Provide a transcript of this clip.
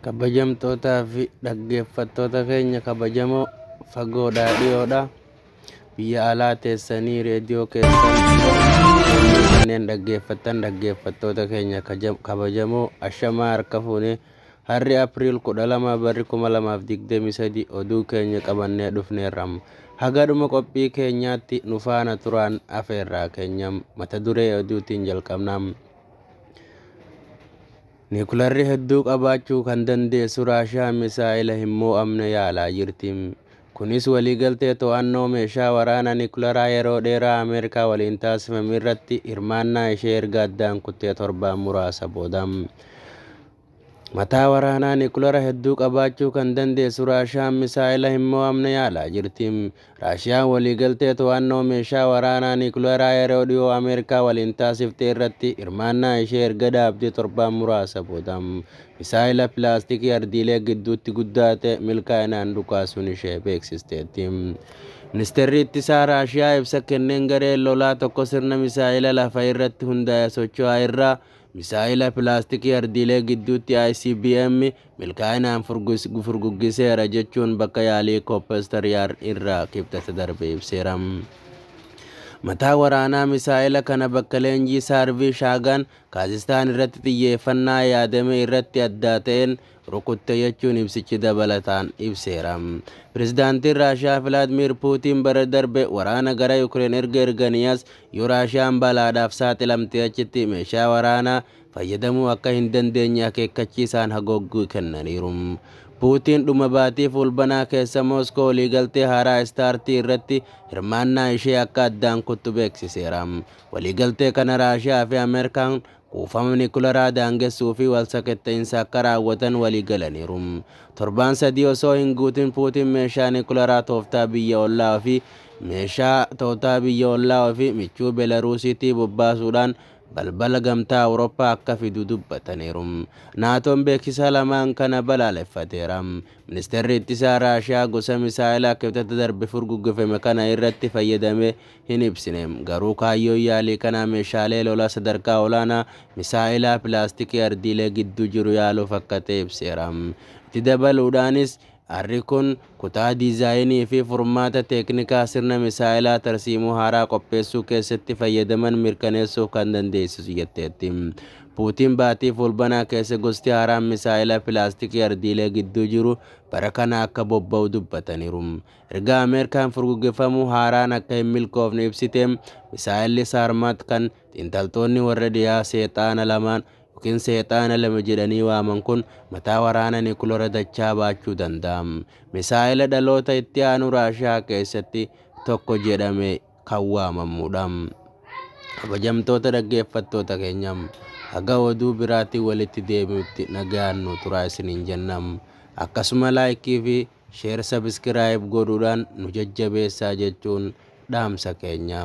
Kabajamtootaa fi dhaggeeffattoota keenya kabajamoo fagoodhaa dhiyoodha. Biyya alaa teessanii reediyoo keessan kanneen dhaggeeffattan dhaggeeffattoota keenya kabajamoo ashamaa harka fuunee harri April 12 barri 2023 oduu keenya qabannee dhufneerra. Haga dhuma qophii keenyaatti nu faana turaan afeerraa keenya mata duree oduutiin jalqabna. Niikularri hedduu qabaachuu kan dandeessu Raashiyaan misaa'ila hin mo'amne yaalaa jirti. Kunis waliigaltee to'annoo meeshaa waraanaa niikularaa yeroo dheeraa Ameerikaa waliin taasifame irratti hirmaannaa ishee erga addaan kuttee torbaan muraasa booda. Mataa waraanaa niikulara hedduu qabaachuu kan dandeessu Raashiyaan misaa'ila hin mo'amne yaalaa jirti. Raashiyaan waliigaltee to'annoo meeshaa waraanaa niikularaa yeroo dhiyoo Ameerikaa waliin taasifte irratti hirmaannaa ishee erga dhaabdee torbaan muraasa booda misaa'ila pilaastikii ardiilee gidduutti guddaa ta'e milkaa'inaan dhukaasuun ishee beeksisteetti. Ministeerri ittisaa Raashiyaa ibsa kenneen gareen lolaa tokko sirna misaa'ila lafa irratti hundaa'e socho'aa irraa misaa'ila pilaastikii ardiilee gidduutti ICBM milkaa'inaan furguggiseera jechuun bakka yaalii Koopestar irraa kibxata darbe ibseera. Mataa waraanaa misaa'ila kana bakka leenjii Saarvii Shaagaan Kaazistaan irratti xiyyeeffannaa yaadame irratti addaa ta'een rukutte jechuun ibsichi dabalataan ibseera. Pirezidaantiin Raashiyaa Vilaadimiir Puutiin bara darbe waraana gara Yukireen erga erganii as yoo Raashiyaan balaadhaaf saaxilamte achitti meeshaa waraanaa fayyadamuu akka hin dandeenye akeekkachiisaan haguuggii kennaniiru. Puutiin dhuma baatii Fulbanaa keessa Mooskoo waliigaltee haaraa istaartii irratti hirmaannaa ishee akka addaan kuttu beeksiseera. Waliigaltee kana Raashiyaa fi Ameerikaan kuufama niikularaa daangessuu fi wal sakatta'iinsa akka raawwatan walii galaniiru. Torbaan sadii osoo hin guutin Puutiin meeshaa niikularaa tooftaa biyya ollaa fi meeshaa tooftaa biyya ollaa fi michuu Beelaruusiitti bobbaasuudhaan balbala gamtaa Awurooppaa akka fidu dubbataniiru. Naatoon beeksisa lamaan kana balaaleffateera. Ministeerri ittisaa Raashiyaa gosa misaa'ilaa kibxata darbe furguggifame kana irratti fayyadamee hin ibsine. Garuu kaayyoon yaalii kanaa meeshaalee lolaa sadarkaa olaanaa misaa'ilaa pilaastikii ardiilee gidduu jiru yaaluuf akka ta'e ibseera. Itti dabaluudhaanis harri kun kutaa diizaayinii fi furmaata teeknikaa sirna misaa'ilaa tarsiimoo haaraa qopheessuu keessatti fayyadaman mirkaneessuuf kan dandeessisu jetteetti. Puutiin baatii Fulbanaa keessa gosti haaraan misaa'ila pilaastikii ardiilee gidduu jiru bara kana akka bobba'u dubbataniiru. Erga Ameerikaan furguggifamuu haaraan akka hin milkoofne ibsite misaa'illi Saarmaat kan xiinxaltoonni warra dhiyaa seexaana lamaan yookiin seexaana lama jedhanii waaman kun mataa waraana niikulara dachaa baachuu danda'a. Misaa'ila dhaloota itti aanu Raashiyaa keessatti tokko jedhame kan waamamudha. Kabajamtoota dhaggeeffattoota keenya haga oduu biraatiin walitti deebi'utti nagaan nu turaa isiniin jenna. Akkasuma like fi share subscribe godhuudhaan nu jajjabeessaa jechuun dhaamsa keenya.